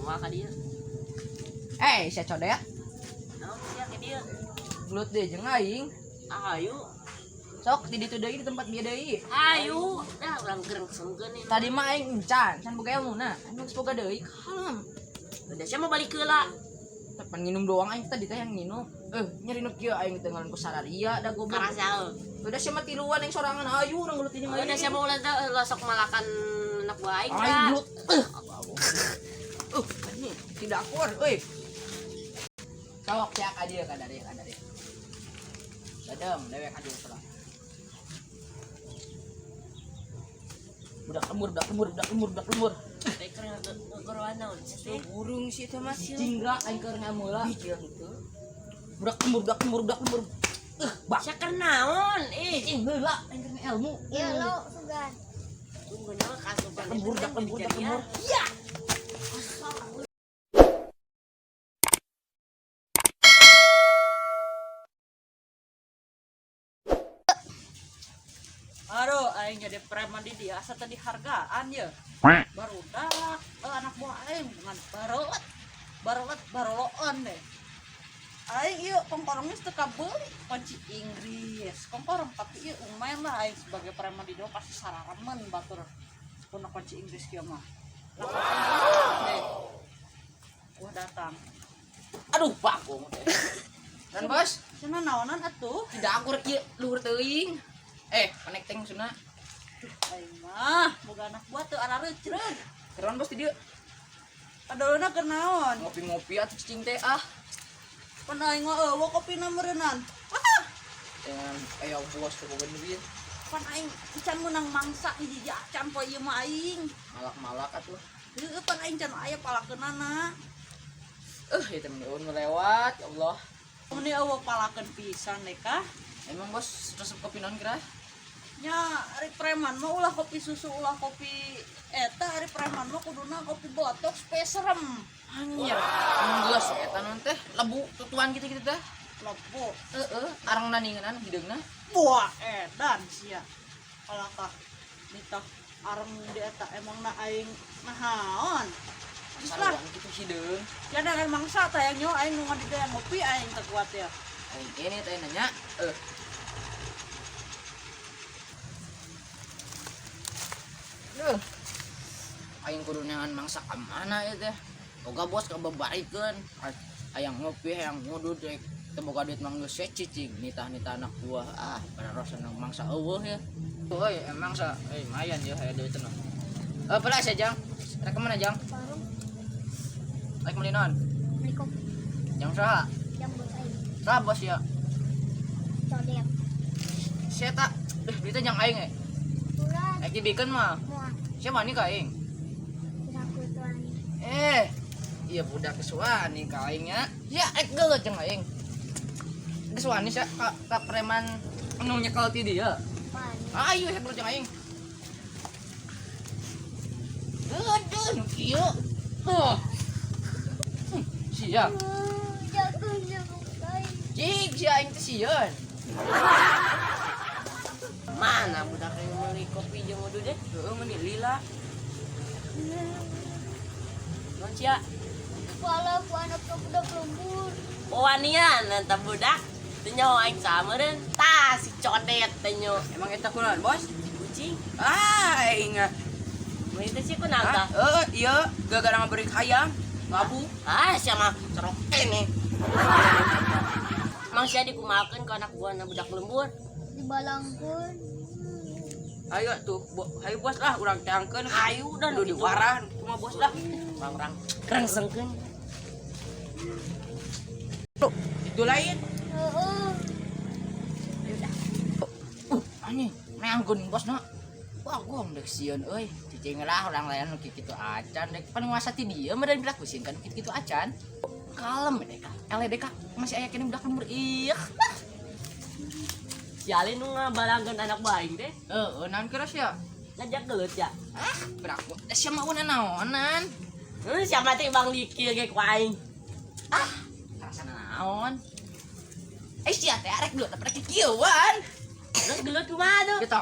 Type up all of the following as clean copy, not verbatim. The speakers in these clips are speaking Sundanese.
Moal ka dieu. Eh, sia codet. Naon sia ka dieu? Gelut deh jeung aing. Ayo. Sok di ditu deui di tempat bieu deui. Ayo. Dah urang gerengsengkeun ini. Tadi mah aing encan, can boga elmuna. Aing geus boga deui, kalem. Udah sia mau balik heula. Tepan nginum doang aing tadi teh yang nginum. Nyeri nu kieu aing teh ngalan ku sararia da goblok. Karasa. Udah sia mah tiluan aing sorangan ayu urang gelut jeung aing. Udah sia mau ulah sok malakan anak buah aing. Aing gelut. Anjing, tidak akur euy. Sok sia ka dieu ka dieu ka dieu. Dadeng dewek ka dieu salah. Budak lembur, budak lembur, budak lembur, budak lembur. Teh keur ngagoroan naon sih teh? Burung sih teh mah jingga aing keur ngamula. Budak lembur, budak lembur, budak lembur. Bak. Sia keur naon? Ih, Cing heula aing keur ilmu. Iya lo sugan. tunggu nyawa kasupan. Budak lembur, budak lembur, budak lembur. Iya. Aduh, aing jadi preman di dia asa tadi hargaan ya. Barudak, anak buah aing ngan barolet. Barolet baroloan deh. Aing ieu kongkorong geus teu kabeuli kunci Inggris. Kongkorong tapi ieu lumayan lah aing sebagai preman di dia pasti sararemen batur kuna kunci Inggris kieu mah. Langsung aing deh. Wah datang. Aduh, bagong teh. Dan bos, Cenah naonan atuh? tidak akur kieu luhur teuing. Connecting suna. Duh, aing mah boga anak buah teu arareucreun. Keren bos di dieu. Padolona keur naon? Ngopi-ngopi atuh cicing teh ah. Pan aing mah eueuh kopina meureunnan. Dengan aya bos teh boga duit. Pan aing can meunang mangsa hiji acan poe ieu mah aing. Malak-malak atuh. Heueuh pan aing can aya palakeunana. Ieu teh meni eueun lewat, ya Allah. Meni eueuh palakeun pisan deh kah? Emang bos resep kopi naon kira? Nya ari preman mah ulah kopi susu ulah kopi eta ari preman mah kuduna kopi botok supaya serem. Anjir. Geus eta naon teh lebu tutuan gitu-gitu teh. Lebu. Heeh, arangna ningenan hideungna. Wah, edan sia. Kalakah nitah areng di eta emangna aing nahaon. Geus lah, Saruan kitu hideung. jangan mangsa tah yang nyo aing nu ngadi yang ngopi aing teu kuat ya. Aing ini teh nanya, Duh. Aing kudu neangan mangsa ka mana ieu teh? Boga bos kabebarikeun. Hayang ngopi, hayang ngudud rek teu boga duit mah geus cicing nitah-nitah anak buah. Ah, pada rasa nang mangsa eueuh ya. Euy, emang sa euy lumayan ya aya duit mah. Pelas ya, Jang. Rek kemana, Jang? Warung Rek meuli naon? beli kopi Jang saha? jam bos aing. Saha bos ya? Codet. Sia tak duitnya jang aing eh. Ulah Rek dibikeun mah. moal. Sia wani ka aing? Aku tuan. Iya budak geus wani ka aing nya. Ya rek geuleuh jeung aing. Geus wani sia ka preman anu nyekel ti dieu. Wani. Ayo rek geuleuh jeung aing. Aduh, nu kieu. Oh. Sia. Jago jago aing. Jig sia aing teh sieun. Mana budak yang meuli kopi jeung udud deh? Heueuh meuni lila. Naon sia? Kepala ku anak budak lembur. Wanian eta budak. Teu nyaho aing saha meureun. Tah si codet teh nyo. Emang eta kunaon, Bos? Kucing. Ah, aing. Meuli teh sia kunaon tah? Heeh, iya, gara-gara ngaberi hayam, ngabu. Ah, sia mah cerok kene. Mang sia dikumakeun ku anak buahna budak lembur. Dibalangkeun. Ayo tuh, hayu bos lah, urang teangkeun. Hayu dan Aduh diwaran, kumaha bos lah. Urang rengsengkeun. Tuh, itu lain. Heeh. Anjing, neangkeun bos na. Wah, gua dek sieun euy. Cicing lah urang lain nu kitu acan dek penguasa ti dieu meureun budak pusing kan kitu acan. Kalem dek. LDK masih aya keneh budak lembur ieu. Si Alin nu ngabalangkeun anak buah aing teh. Heeh, naon kira sia? Ngajak gelut ya. Ah, beraku. Sia mau naonan? Heuh, siapa teh Bang Dikil ge ku aing. Ah, rasana naon? Sia teh arek gelut tapi rek kieuan. Terus gelut kumaha tuh? Gitu.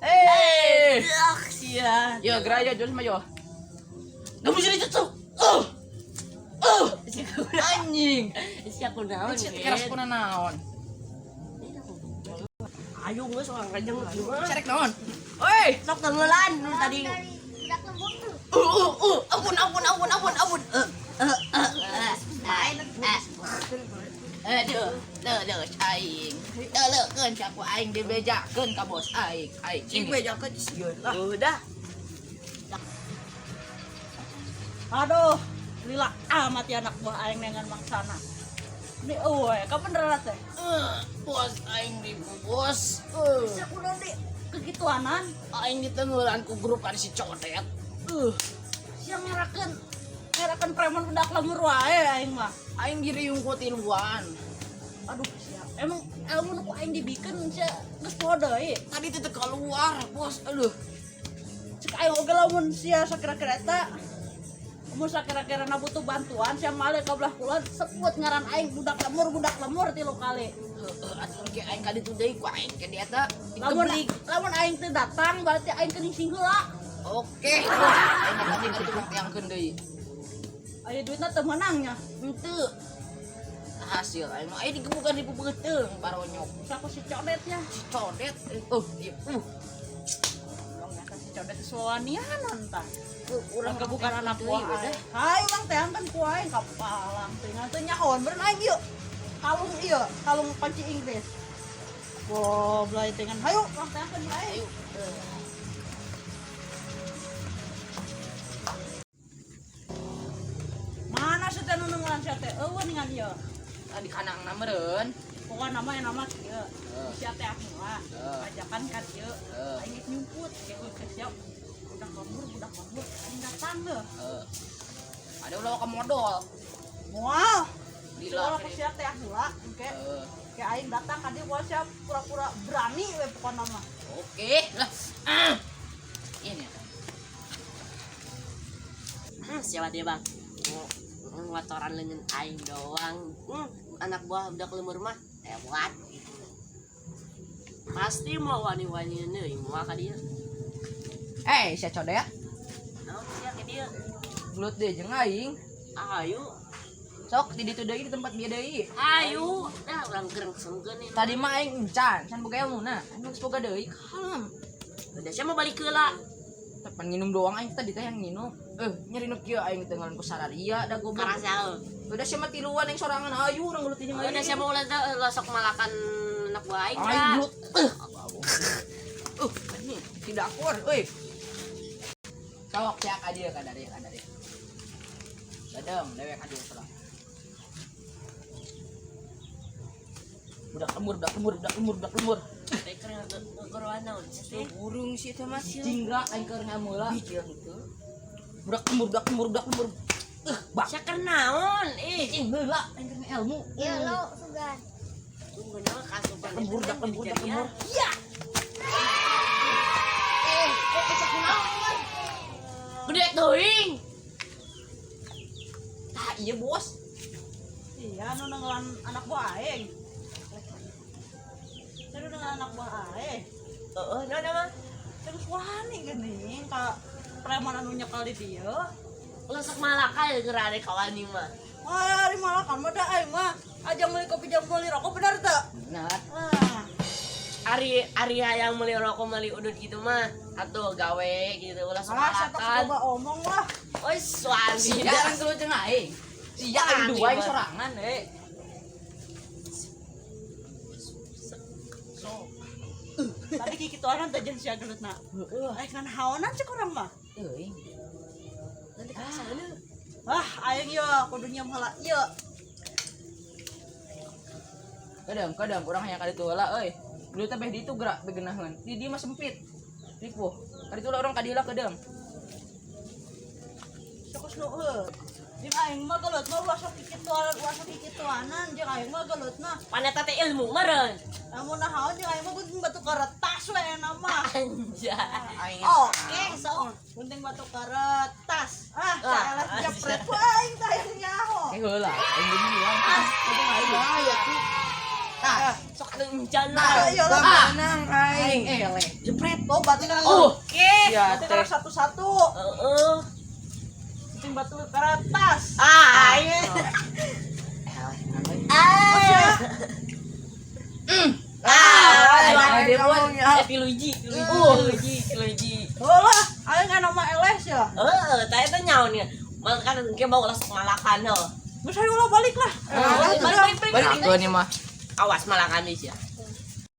Eh, Dak sia. yo geraya jos mah yo. Kamu sini cucu. Anjing. Sia kunaon? Sia keras kuna naon? Ayo geus orang rejeng ieu mah. Carek naon? Oi. Sok tenggelan nu tadi. Dari budak lembur tuh. Ampun ampun ampun ampun ampun. Aduh, leuleus aing. Leulekeun ka ku aing dibejakeun ka bos aing. Aing Cing bejakeun sieun lah. Udah. Aduh, lila amat ya anak buah aing dengan mangsana. Ini euy, kapan beneran teh? Bos aing ribu bos. Sia kunaon di kegituanan? Aing ditenggelan ku grup ada si codet. Sia ngerakeun ngerakeun preman budak lembur wae aing mah. Aing diriung ku tiluan. Aduh, sia. Emang ilmu nu ku aing dibikeun sia geus poho deui. Tadi teh teu keluar, bos. Aduh. Cek aing oge lamun sia sakira-kira eta mun sakira-kira na butuh bantuan sia malih ka belah kulon sebut ngaran aing budak lemur tilu kali. Heeh, atuh ke aing ka ditu deui ku aing ke di eta. Lamun Dikeblik. lamun aing teu datang berarti aing keningsing heula. Oke, bos. Aing tadi ka ditu tiangkeun deui. Aya duitna teu meunang nya. Henteu. Hasil aing mah aing digebukan di peupeuteuh baronyok. Saku si codetnya. Si codet. Iya. Dong nyata si codet sewanianan tah. Urang Urang gebukan anak deui, buah beda. aing. Hai urang teh kan ku aing kapalang teh teu nyahoan beureun aing ieu. Kalung ieu, kalung panci Inggris. Goblok teh ngan hayu urang teh kan aing. Ayo. Mana sih teh nu nungguan sia teh? Eueun ngan ieu. Tadi kanangna meureun. Pokokna mah nama kieu. Sia teh heula. Ajakan ka dieu. Aing geus nyumput, kieu geus siap. Budak lembur, aing datang deh. Heeh. Ada ulah ka modal. Moal. Lila. Soalnya ku sia teh heula, engke. Heeh. Kayak aing datang ka dieu poe sia pura-pura berani we pokona mah. Oke, lah. Ah. Ini. Siapa dia bang? Ngotoran lengan aing doang. Anak buah budak lemur mah lewat gitu. Pasti mau wani-wani deui moal ka dieu. Eh, sia codet. Naon sia ka dieu? Gelut deh jeung aing. Ayo, Sok di ditu deui di tempat bieu deui. ayo. Nah, urang gerengsengkeun ieu. Tadi mah aing encan, can boga elmuna. Aing geus boga deui, kalem. Udah sia mau balik heula. Tepan nginum doang aing tadi teh yang nginum. Nyeri nu kieu aing teh ngalan ku sararia da goblok. Karasa heuh. Udah sia mah tiluan aing sorangan ayu urang gelut jeung aing. Udah sia mau ulah sok malakan anak buah aing Aing dah. gelut. Anjing, tidak akur euy. Sok sia ka dieu ka dieu ka dieu. Dadeng dewek ka dieu salah. Budak lemur, budak lemur, budak lemur, budak lemur. Teh keur ngegoroan naon sia teh? Burung sih teh mah jingga aing keur ngameula. Budak lemur, budak lemur, budak lemur. Bak. Sia keur naon? Ih, Cing heula aing keur ilmu. Iya lo sugan. tunggu naon kasupan. Lembur, dak lembur, dak lembur. Iya. Cek kunaon? Gede teuing. Tah iya bos. Iya, nu nungguan anak buah aing. Saya nu nungguan anak buah aing. Heeh, naon mah? Terus wani geuning ka preman anu nyekel di dieu. Ulah sok malaka ya geura kawani mah. Wah, ari malakan mah da aing mah. Aja meuli kopi jam meuli rokok bener teu? Benar. Ah, Ari ari hayang meuli rokok meuli udut gitu mah atau gawe gitu ulah sok ah saya tak malakan. coba omong lah. Oi, suami. Sia aing gelut jeung aing. Sia aing dua aing sorangan we. Sok. Tadi kikituanan teh jeung sia gelutna. Heeh. Aing kan haonan cek urang mah. Euy. Nanti kasana. Wah, aing ieu kudu nyium heula ieu. Kadang-kadang urang hayang ka ditu heula euy. Gelut teh beh ditu gerak begenaheun. Di dieu mah sempit. Ripuh. Ka ditu lah urang ka dieu lah kedeung. Sok nu heuh. Jeung aing mah gelut mah ulah sok kikituanan, ulah sok kikituanan jeung aing mah gelutna. Paneta teh ilmu meureun. Lamun naon jeung aing mah gunting batu kertas we enak mah. Anjay. Aing Oke, sok. Gunting batu kertas. Ah, Ah, salah jepret ku aing teh yang nyaho. Eh heula, aing geuning urang. Aing bahaya tuh. Tah, Sok encan Nah, lah. iya lah. menang aing eleh. Jepret. Oh, berarti kan Oke. Ya berarti teh. kan satu-satu. Heeh. Gunting batu kertas. Ah, iya. Ah. Ah, Dia pun. eh, tilu hiji, tilu hiji, tilu hiji, tilu hiji. Oh lah, aing enak mah eles ya. Heeh, tah eta nyaon ya. Malakan engke bawa langsung malakan heuh. Geus hayu lah balik lah. Balik, balik, balik, Balik balik. ke nih mah. Awas malakan di sia.